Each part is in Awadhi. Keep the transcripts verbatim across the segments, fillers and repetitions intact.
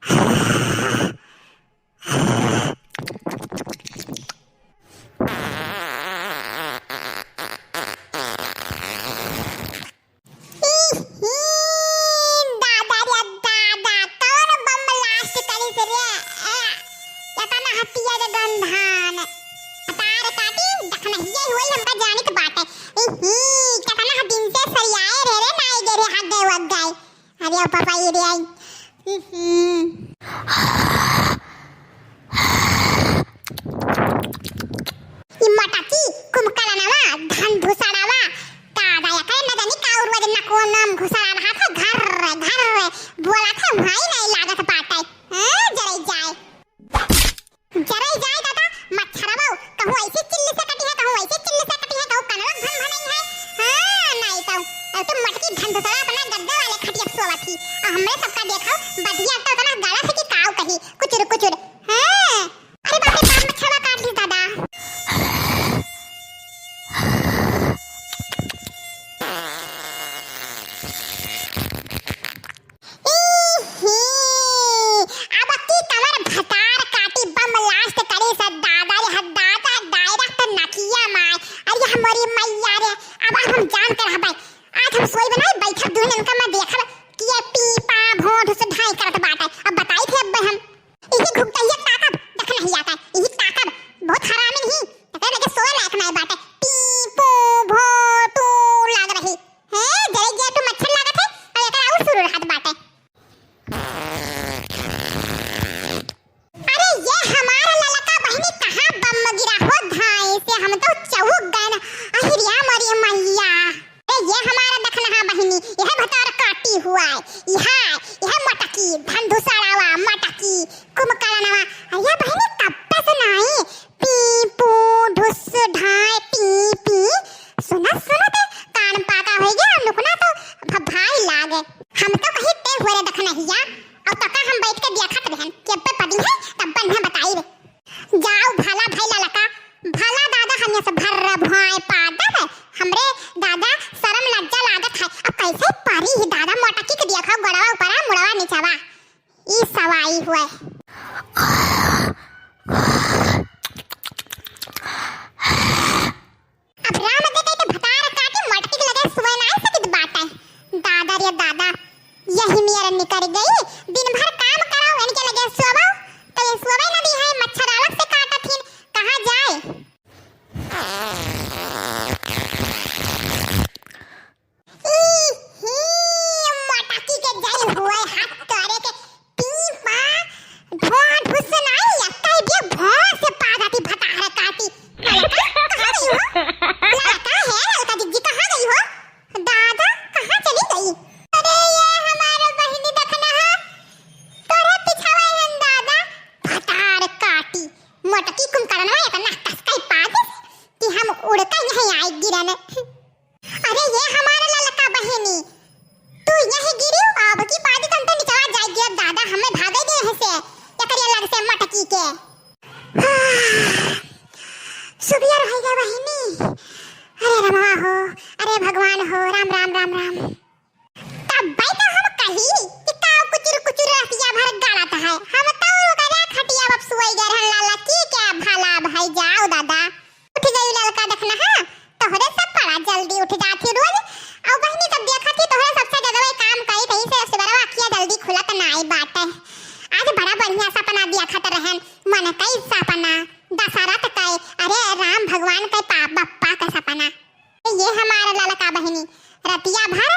इही, दादा रे दादा, कौन बम blast करिस रे? ए, केतना हतिया रे गंधान। तार काटी, दखनहिया होई हमका जानित बाटे। इही, केतना दिन से सरियाए रहे रे, नाई गे रे, हग गए, वग गए। अरे ओ पापा, ये रे आई। इही। ई मटकी, कुंभकरनवा, धनधुसड़वा, दादा, एकरे न जानी का उर्वज न को नाम घुसड़ा रहा था, घर, घर बोला था, वहीं नहीं लागत बाटे। हाँ, जरई जाए। जरई जाए दादा, मच्छरवा, कहूँ ऐसी चिल्ली से कटी है, कहूँ ऐसी चिल्ली से कटी है, कहूँ कनवा भन भनई है। हाँ, नहीं तो, अब तो मटकी धनधुसड़ा अपना गद्दे वाले खटिया पे सोवत ही। आ हमरे सबका देखो, बधिया तो उतना गाला से कि काऊ कही, कुचुर कुचुर। हाँ, अरे बाप रे बाप, मच्छरवा काट ली दादा। इही, अब की कमर भतार काटी बम blast करी स दादा रे, दादा direct नकिया माय। अरे हमरी मैया रे, अब हम जान कर हबै। आज हम सोई बनाई बैठब दुन इनका मैं देखब कि ये पी पा भोंट से ढाई करत बाटे। अब बताई थे अब हम। इही घुघुटहिया ताकब, दखनहिया का, इही ताकब, बहुत हरामी नहीं, तकरे लगे सोए लायक नाय बाटे, पी, पू, भो, टू लाग रही। हैं, जरे जे टू मच्छर लागत है, और एकर आउर शुरू रहत बाटे। अरे ये हमारा ललका बहिनी कहाँ बम गिरा हो धाए से, हम तो चौक गए ना, अहिरिया मरी मैया। ए, ये हमारा दखनहा बहिनी, यह भतार काटी हुआ है। यह, यह मटकी, धनधुसड़ावा, मटकी, कुंभकरनवा। अरे बहिनी, तब से नाई, पी, पू, ढुस, ढाई, पी, पी। सुनत, सुनत, कान पाका हो गया, नुकना तो भ-, भाई लागे। हम तो कहीं ते हुए रे दखनहिया, और तका हम बैठ के देखत रहन, कि अब्बे पड़ी है, तब बन है बताई रे। जाओ भला भाई ललका, भला दादा हनिया से भर्र भुआए पादर, हमरे दादा शरम लज्जा लागत है। अब कैसे परी ही दादा मोटकी के देखो गोड़वा ऊपरा मुड़वा निचवा। ई सवाई हुए। अब राम दे कहे के भतार काटी मटकी के लगे सुए नाय सकित बाटे। दादा रे दादा, यही नियर निकर गई। दिन भर काम कराओ, इनके लगे सोवो, तो ये सोवे न दी है, मच्छर अलग से काटत हिन, कहाँ जाए? ई ही मटकी के जल हुए हाथ करे के पी पा, धुआं ढुस नाई, अक्का ही दिया भों से पा जाती भतार काटी। ललका, कहाँ गई हो? ललका है, ललका जिज्जी, कहाँ गई हो? दादा, कहाँ चली गई? अरे ये हमारे बहिनी दखनहा, तोरे पिछावा हन दादा, भतार काटी। मोटकी कुंभकरनवा इतना कसकई पादिस कि हम उड़का यहीं आए गिरन। अरे ये हमार ललका बहिनी, तू यहीं गिरी, अब की बात हम तो निचवा जाए गिरब दादा, हमें भागे दे है से, एकरे लग से मटकी के। सुबियर हो गया बहिनी। अरे रमवा हो, अरे भगवान हो, राम, राम, राम, राम। तब्बै तो हम कही कि का कुचुर कुचुर रतिया भर गड़त है। हम तो ओकरे खटिया पर सोई गए रहन ललकी के भला भाई जाओ दादा। उठ गई ललका दखनहा, तोहरे सब बड़ा जल्दी उठ जाती रोज। और बहिनी सब देखत ही तोहरे सबसे ज्यादा वही काम करी रही से सुबह अखिया जल्दी खुलत नाई बाटे। आज बड़ा बढ़िया सपना देखत रहन, मन कई सपना, दशरथ के, अरे राम भगवान के पा-, बप्पा का सपना। ये हमार ललका बहिनी रतिया भर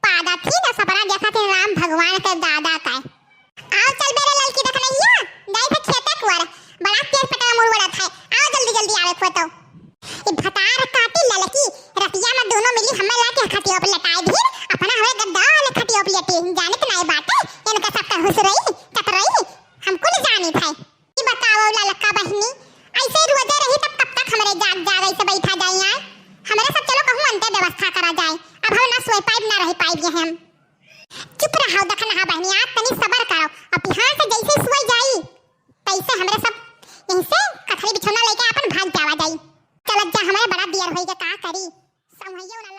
पादत ही न सपना देखत ही राम भगवान के दादा का। आओ चल बेरे ललकी दखनहिया, जाई थे खेते कुआर, बड़ा तेज पटवा मुड़ उड़त है। आओ जल्दी जल्दी आवे को तो। ई भतार काटी ललकी, रतिया में दोनों मिली हमें लाके खटिया पे लेटाए धीर, अपना हमें गद्दा वाले खटिया पे लेटी, जानित नाई बाटे, इनका सबका हुस रही, चत रही, हम कुल जानित है। ई बताओ ललका बहिनी, ऐसे रोजे रही तब कब तक हमरे जाग जाग ऐसे बैठा जाई आए? हमरे सब चलो कहूँ अंते व्यवस्था करा जाए। अब हम ना सोए पाइब ना रह पाइब ये हम। चुप रहो दखनहा बहिनी, आज तनी सबर करो। अब बिहान से जैसे सोई जाई तैसे हमरे सब यहीं से कथरी बिछौना लेके अपन भाग जावा जाई। चलत जा, हमरे बड़ा देर होई गया, का करी? समझियो ना